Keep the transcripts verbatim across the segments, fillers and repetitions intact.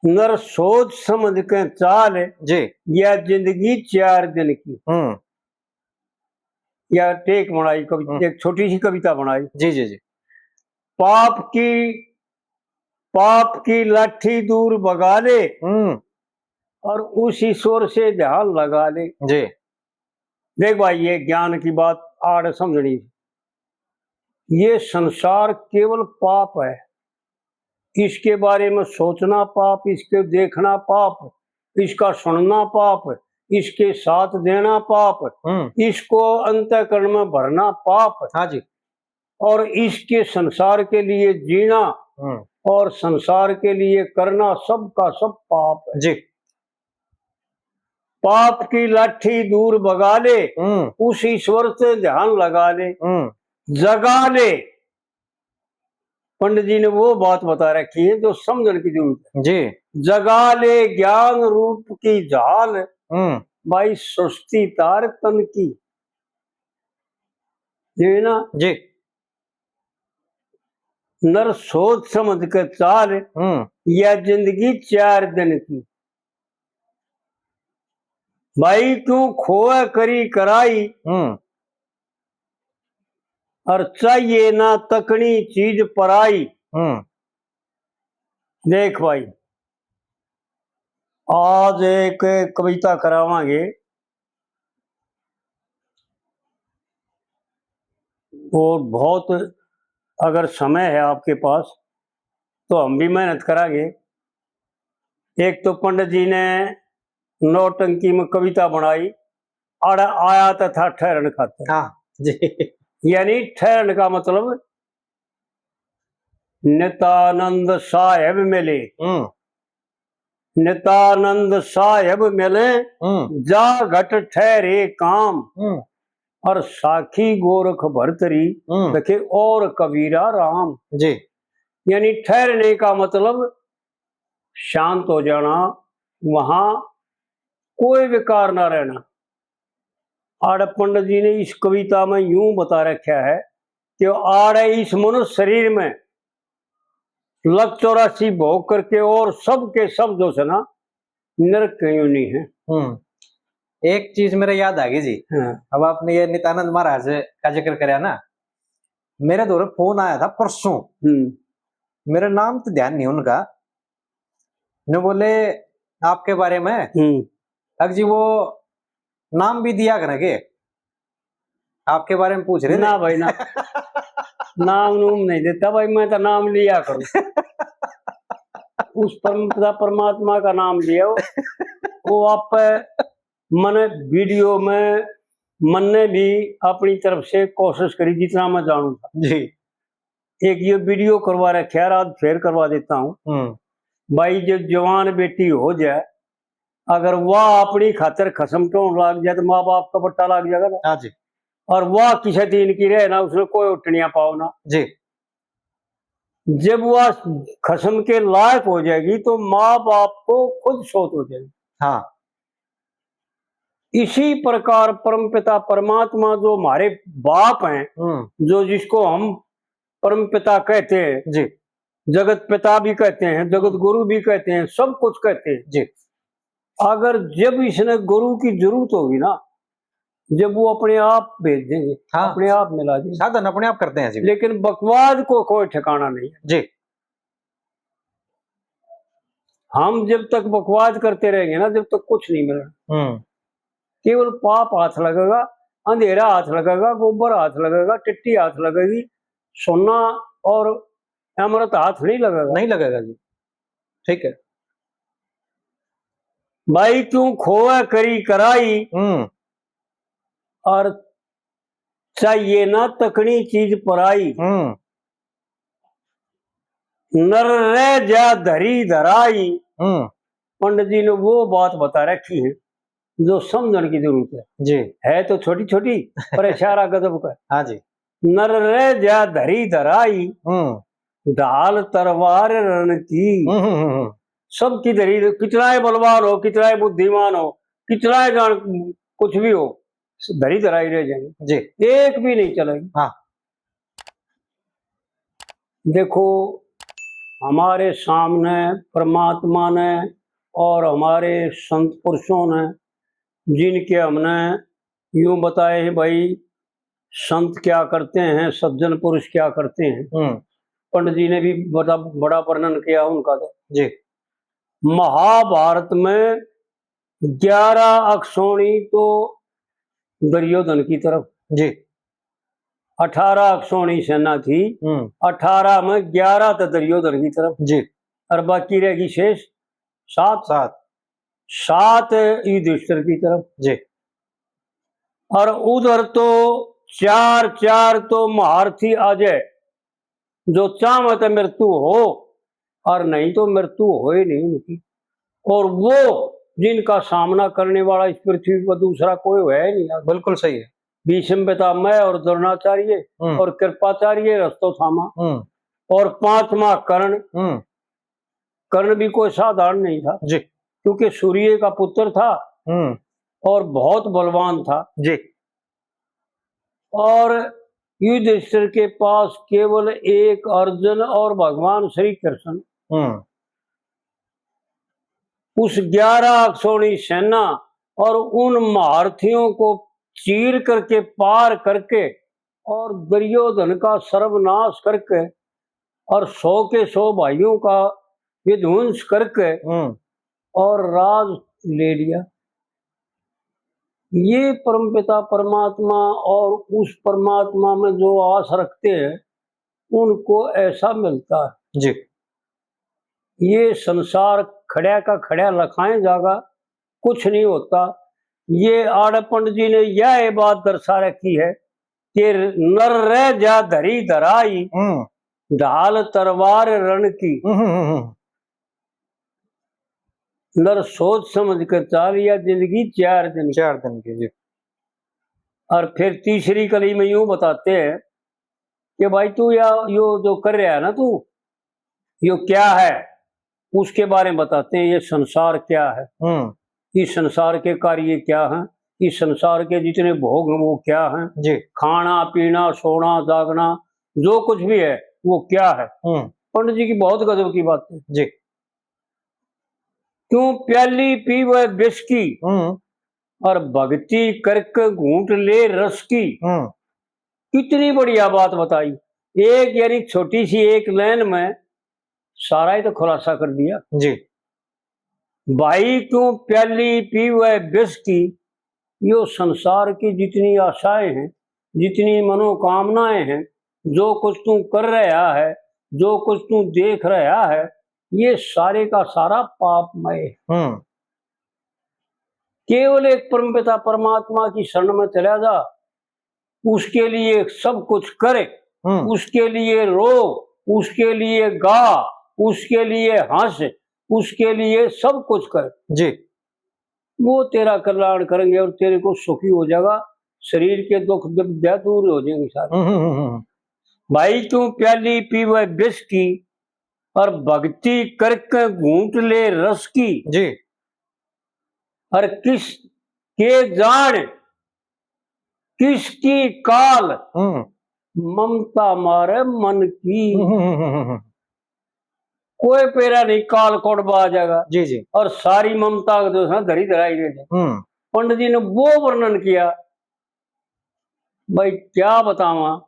नर सोच समझ के चाल, जी। या जिंदगी चार दिन की। हम्म। या टेक बनाई कवि-, हम्म। एक छोटी सी कविता बनाई। जी, जी, जी। पाप की, पाप की लाठी दूर भगा ले, हम्म। और उस ईश्वर से ध्यान लगा ले। जी। देख भाई, ये ज्ञान की बात आड़ समझनी। ये संसार केवल पाप है। इसके बारे में सोचना पाप, इसके देखना पाप, इसका सुनना पाप, इसके साथ देना पाप, हम्म। इसको अंतःकरण में भरना पाप। हाँ जी। और इसके संसार के लिए जीना हम्म। और संसार के लिए करना, सब का सब पाप है। जी। पाप की लाठी दूर भगा ले, हम्म। उस ईश्वर से ध्यान लगा ले, हम्म। जगा ले। पंडित जी ने वो बात बता रखी है जो समझण की जरूरत है। जी। जगा ले ज्ञान रूप की झाल, हम्म। भाई सृष्टि तार तन की। ये ना? जी। नर सोच समझ के चाल, हम्म। या जिंदगी चार दिन की। भाई क्यों खोए करी कराई, हम्म। और चाहिए ना तकनी चीज पराई। हम्म। देख भाई, आज एक कविता करावांगे, और बहुत, अगर समय है आपके पास, तो हम भी मेहनत करांगे। एक तो पंडित जी ने नौटंकी में कविता बनाई, आड़ा आया तो था ठहरण खातर। हाँ, जी। यानी ठहरण का मतलब नितानंद साहेब मिले। हम्म। नितानंद साहेब मिले, हम्म। जा घट ठहरे काम। हम्म। और साखी गोरख भरतरी, हम्म। देखे और कबीरा राम। जी। यानी ठहरने का मतलब शांत हो जाना, वहां कोई विकार ना रहना। आड़े पंडित जी ने इस कविता में यूं बता रखा है कि आड़े इस मनुष्य शरीर में लख चौरासी भोग करके और सब के सब जो है ना, नरक की योनि है। हम्म। एक चीज मेरे याद आ गई जी। हाँ। अब आपने ये नित्यानंद महाराज का जिक्र करया ना, मेरे धोरे फोन आया था परसों। हम्म। मेरा नाम तो ध्यान नहीं उनका, ने बोले आपके बारे में, हम्म। अक जी वो नाम भी दिया करें के, आपके बारे में पूछ रहे ना थे। भाई ना। नाम नूम नहीं देता भाई, मैं तो नाम लिया करूं। उस परम पिता परमात्मा का नाम लिया हो, वो आप पे, मैंने वीडियो में, मैंने भी अपनी तरफ से कोशिश करी जितना मैं जानू था। जी। एक ये वीडियो करवा रखा है, आज फिर करवा देता हूँ। हम्म। भाई जो जवान बेटी हो जाए, अगर वह अपनी खातर खसम ढोण लाग जाए तो माँ बाप का बट्टा लाग जाएगा ना। हाँ जी। और वह किसी दिन की रहे ना, उसने कोई उठनिया पाओ ना। जी। जब वह खसम के लायक हो जाएगी तो माँ बाप को खुद सोच हो जाएगी। हाँ। इसी प्रकार परमपिता परमात्मा जो हमारे बाप हैं, हम्म। जो जिसको हम परमपिता कहते हैं, जी। जगत पिता भी कहते हैं, जगत गुरु भी कहते हैं, सब कुछ कहते हैं। जी। अगर जब इसने गुरु की जरूरत होगी ना, जब वो अपने आप भेज देंगे, हाँ। अपने आप मिला देंगे। साधन अपने आप करते हैं जी। लेकिन बकवाद को कोई ठिकाना नहीं है। जी। हम जब तक बकवाद करते रहेंगे ना, जब तक कुछ नहीं मिलना। हम्म। केवल पाप हाथ लगेगा, अंधेरा हाथ लगेगा, गोबर हाथ लगेगा, टट्टी हाथ लगेगी, सोना और अमृत हाथ नहीं लगेगा। नहीं लगेगा जी। ठीक है। भाई क्यों खोए करी कराई, हम्म। और चाहिए ना तकनी चीज पराई। हम्म। नर रह जा धरी धराई। हम्म। पंडित जी ने वो बात बता रखी है जो समझण की जरूरत है। जी। है तो छोटी छोटी, पर इशारा गजब का। हाँ जी। नर रह जा धरी धराई, हम्म। ढाल तलवार रण की। हम्म, हम्म, हम्म, हम्म। सबकी धरी, कितना ही बलवान हो, कितना ही बुद्धिमान हो, कितना ही जान, कुछ भी हो, धरी धराई रह जाएंगे। जी। एक भी नहीं चलेगी। हाँ। देखो, हमारे सामने परमात्मा ने और हमारे संत पुरुषों ने, जिनके हमने यूं बताए हैं भाई, संत क्या करते हैं, सज्जन पुरुष क्या करते हैं। हम्म। पंडित जी ने भी बड़ा, बड़ा वर्णन किया उनका तो। जी। महाभारत में ग्यारह अक्षौणी तो दुर्योधन की तरफ। जी। अठारह अक्षौणी सेना थी, हम्म। अठारह में ग्यारह तो दुर्योधन की तरफ। जी। और बाकी रह गई शेष सात। सात। सात युधिष्ठिर की तरफ। जी। और उधर तो चार, चार तो महारथी अजय, जो चाहे तो मृत्यु हो, और नहीं तो मृत्यु हो ही नहीं उनकी। और वो जिनका सामना करने वाला इस पृथ्वी पर दूसरा कोई है ही नहीं। बिल्कुल सही है। भीष्म पितामह और द्रोणाचार्य हम्म। और कृपाचार्य रस्तो थामा। हम्म। और पांचवा कर्ण। हम्म। कर्ण भी कोई साधारण नहीं था, जी। क्योंकि सूर्य का पुत्र था हम्म। और बहुत बलवान था। जी। और युधिष्ठिर के पास केवल एक अर्जुन और भगवान श्री कृष्ण। हम्म। उस ग्यारह अक्षौणी सेना और उन महारथियों को चीर करके, पार करके, और दुर्योधन का सर्वनाश करके और सौ के सौ भाइयों का विध्वंस करके हम्म। और राज ले लिया। ये परमपिता परमात्मा और उस परमात्मा में जो आस रखते हैं, उनको ऐसा मिलता है। जी। ये संसार खड़ा का खड़ा लखाए जागा, कुछ नहीं होता। ये आड़े पंडित जी ने यह बात दर्शा रखी है कि नर रह जा धरी धराई, हम्म। ढाल तलवार रण की। हम्म, हम्म, हम्म। नर सोच समझ कर चाल, या जिंदगी चार दिन की। चार दिन की, जी। और फिर तीसरी कली में यूं बताते हैं कि भाई, तू या, यो जो कर रहा है ना तू, यो क्या है, उसके बारे में बताते हैं, ये संसार क्या है, हम्म। इस संसार के कार्य क्या हैं, इस संसार के जितने भोग हैं वो क्या हैं, जी। खाना पीना, सोना जागना, जो कुछ भी है वो क्या है। हम्म। पंडित जी की बहुत गजब की बात है। जी। क्यों प्याली पीवे विष की हम्म। और भक्ति करके घूंट ले रस की। हम्म। कितनी बढ़िया बात बताई। एक यानी छोटी सी एक लाइन में सारा ही तो खुलासा कर दिया। जी। भाई क्यों प्याली पीवे विष की, यो संसार की जितनी आशाएं हैं, जितनी मनोकामनाएं हैं, जो कुछ तू कर रहा है, जो कुछ तू देख रहा है, ये सारे का सारा पापमय है। हम्म। केवल एक परमपिता परमात्मा की शरण में चला जा, उसके लिए सब कुछ करे, हम्म। उसके लिए रो, उसके लिए गा, उसके लिए हंस, उसके लिए सब कुछ करे। जी। वो तेरा कल्याण करेंगे और तेरे को सुखी हो जाएगा। शरीर के दुख दुविधा दूर हो जाएंगे सारे। हम्म, हम्म, हम्म, हम्म। भाई क्यों प्याली पीवे विष की और भक्ति करके घूंट ले रस की। जी। और किस के जान किसकी काल हम्म। ममता मारे मन की। हम्म, हम्म, हम्म, हम्म। कोई पेरा नहीं, काल कोडबा आ जाएगा। जी, जी। और सारी ममता को जो है ना धरी धराई दे दे। हम्म। पंडित जी ने वो वर्णन किया, भाई क्या बतावां,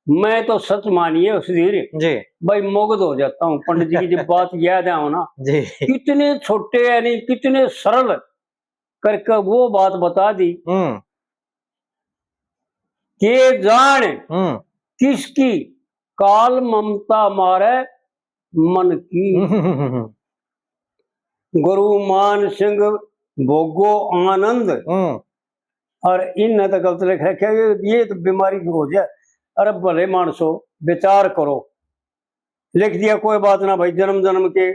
मैं तो सच मानिए सुधीर जी। भाई मुग्ध हो जाता हूँ पंडित जी की जब बात याद आओ ना। जी। कितने छोटे यानी कितने सरल करके वो बात बता दी। हम्म। के जान हम्म। किसकी काल ममता मारे मन की। हम्म। गुरु मान सिंह भोगो आनंद। हम्म। और इनने तो गलत लिख रखे, ये, ये तो बीमारी हो जाए। अरे भले मानसो, विचार करो। लिख दिया, कोई बात ना भाई, जन्म जन्म के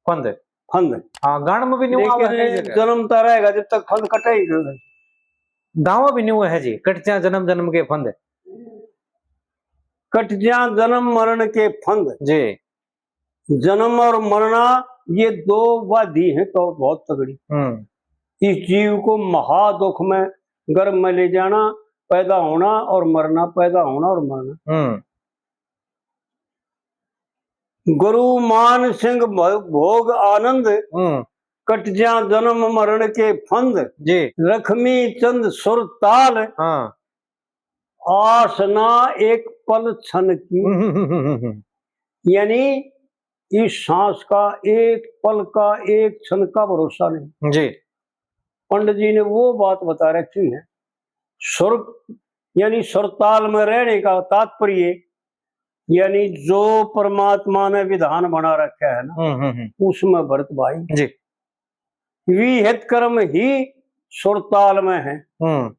फंद। फंद। हाँ, गान में भी न्यू आवे है कई जगह। जन्मता रहेगा जब तक फंद कटे ही नहीं। गाँव भी न्यू है जी, कट जा जन्म जन्म के फंद। कट जा जन्म मरण के फंद। जी। जन्म और मरना, ये दो व्याधि हैं तो बहुत तगड़ी। हम्म। इस जीव को महादुख में, गर्भ में ले जाना, पैदा होना और मरना, पैदा होना और मरना। हम्म। गुरु मान सिंह भो-, भोग आनंद, हम्म। कट जा जन्म मरण के फंद, जी। लक्ष्मी चंद सुर ताल, हाँ। आस ना एक पल क्षण की। हम्म, हम्म, हम्म, हम्म। यानी इस सांस का, एक पल का, एक क्षण का भरोसा नहीं। जी। पंडित जी ने वो बात बता रखी है। सुर, यानी सुरताल में रहने का तात्पर्य, यानी जो परमात्मा ने विधान बना रखा है ना, हम्म, हम्म, हम्म। उसमें भरत भाई जी। विहित कर्म ही सुरताल में है। हम्म।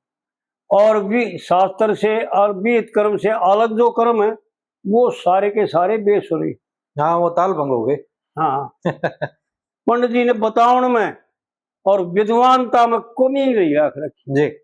और भी शास्त्र से और विहित कर्म से अलग जो कर्म है, वो सारे के सारे बेसुरे। हाँ, वो ताल भंग हो गए। हाँ। पंडित जी ने बतावण में और विद्वानता में कोनी रही रख रखी। जी।